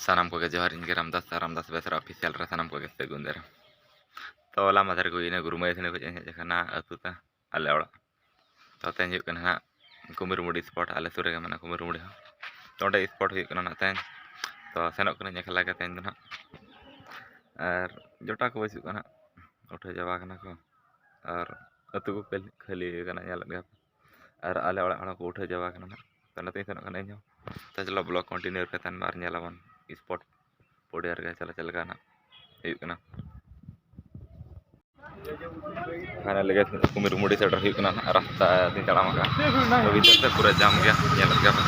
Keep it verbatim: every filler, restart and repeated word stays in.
ᱥᱟᱱᱟᱢ ᱠᱚᱜᱮ ᱡᱚᱦᱟᱨ, ᱤᱧ ᱜᱮ ᱨᱟᱢᱫᱟᱥ, ᱨᱟᱢᱫᱟᱥ ᱵᱮᱥᱨᱟ ᱚᱯᱷᱤᱥᱤᱭᱟᱞ ᱨᱮ ᱥᱟᱱᱟᱢ ᱠᱚᱜᱮ ᱥᱟᱹᱜᱩᱱ ᱫᱟᱨᱟᱢ᱾ ᱛᱚ, ᱦᱚᱞᱟ ᱢᱟᱫᱷᱮᱨ ᱜᱮ ᱦᱩᱭᱱᱟ, ᱜᱩᱨᱩ ᱢᱟᱹᱭ ᱫᱷᱤᱱᱟᱹ ᱠᱷᱚᱱ ᱤᱧ ᱦᱮᱡ ᱟᱠᱟᱱᱟ ᱟᱹᱛᱩ ᱛᱮ, ᱟᱞᱮ ᱚᱲᱟᱜ᱾ ᱛᱚ, ᱛᱮᱦᱮᱧ ᱦᱩᱭᱩᱜ ᱠᱟᱱᱟ ᱱᱟᱦᱟᱜ ᱠᱩᱢᱤᱨᱢᱩᱰᱤ ᱥᱯᱚᱴ, ᱟᱞᱮ ᱥᱩᱨ ᱨᱮᱜᱮ ᱢᱮᱱᱟᱜᱼᱟ ᱠᱩᱢᱤᱨᱢᱩᱰᱤ ᱦᱚᱸ᱾ ᱛᱚ, ᱚᱸᱰᱮ ᱥᱯᱚᱴ ᱦᱩᱭᱩᱜ ᱠᱟᱱᱟ ᱱᱟᱦᱟᱜ ᱛᱮᱦᱮᱧ᱾ ᱛᱚ, ᱥᱮᱱᱚᱜ ᱠᱟᱹᱱᱟᱹᱧ ᱮᱠᱞᱟ ᱜᱮ ᱛᱮᱦᱮᱧ ᱫᱚ ᱱᱟᱦᱟᱜ᱾ ᱟᱨ ᱡᱚᱴᱟᱣ ᱠᱚ ᱵᱟᱹᱪᱩᱜ ᱠᱟᱱᱟ, ᱩᱴᱷᱟᱹ ᱪᱟᱵᱟ ᱠᱟᱱᱟ ᱠᱚ᱾ ᱟᱨ ᱟᱹᱛᱩ ᱠᱚ ᱠᱷᱟᱹᱞ-, ᱠᱷᱟᱹᱞᱤ ᱟᱠᱟᱱᱟ, ᱧᱮᱞᱮᱫ ᱜᱮᱭᱟ ᱯᱮ᱾ ᱟᱨ ᱟᱞᱮ ᱚᱲᱟᱜ ᱦᱚᱲ ᱦᱚᱸᱠᱚ ᱩᱴᱷᱟᱹ ᱪᱟᱵᱟ ᱠᱟᱱᱟ ᱱᱟᱦᱟᱜ᱾ ᱛᱚ, ᱚᱱᱟᱛᱮᱧ ᱥᱮᱱᱚᱜ ᱠᱟᱱᱟ ᱤᱧ ᱦᱚᱸ᱾ ᱛᱚ, ᱪᱚᱞᱚ, ᱵᱞᱚᱜ ᱠᱚᱱᱴᱤᱱᱤᱭᱩ ᱨᱮᱯᱮ ᱛᱟᱦᱮᱱ ᱢᱟ ᱟᱨ ᱧᱮᱞ ᱟᱵᱚᱱ ᱥᱯᱚᱴ ᱯᱚᱰᱤᱭᱟ ᱨᱮᱜᱮ ᱪᱟᱞᱟᱜ ᱪᱮᱫ ᱞᱮᱠᱟ ᱱᱟᱦᱟᱜ ᱦᱩᱭᱩᱜ ᱠᱟᱱᱟ᱾ ᱯᱷᱟᱭᱱᱟᱞ ᱜᱮ ᱠᱩᱢᱤᱨᱢᱩᱰᱤ ᱥᱮᱴᱮᱨ ᱦᱩᱭᱩᱜ ᱠᱟᱱᱟ ᱱᱟᱦᱟᱜ, ᱨᱟᱥᱛᱟ ᱫᱤᱱ ᱛᱟᱲᱟᱢ ᱟᱠᱟᱫᱼᱟ᱾ ᱛᱚ, ᱵᱷᱤᱛᱤᱨ ᱛᱮ ᱯᱩᱨᱟᱹ ᱡᱟᱢ ᱜᱮᱭᱟ, ᱧᱮᱞᱮᱫ ᱜᱮᱭᱟ ᱯᱮ᱾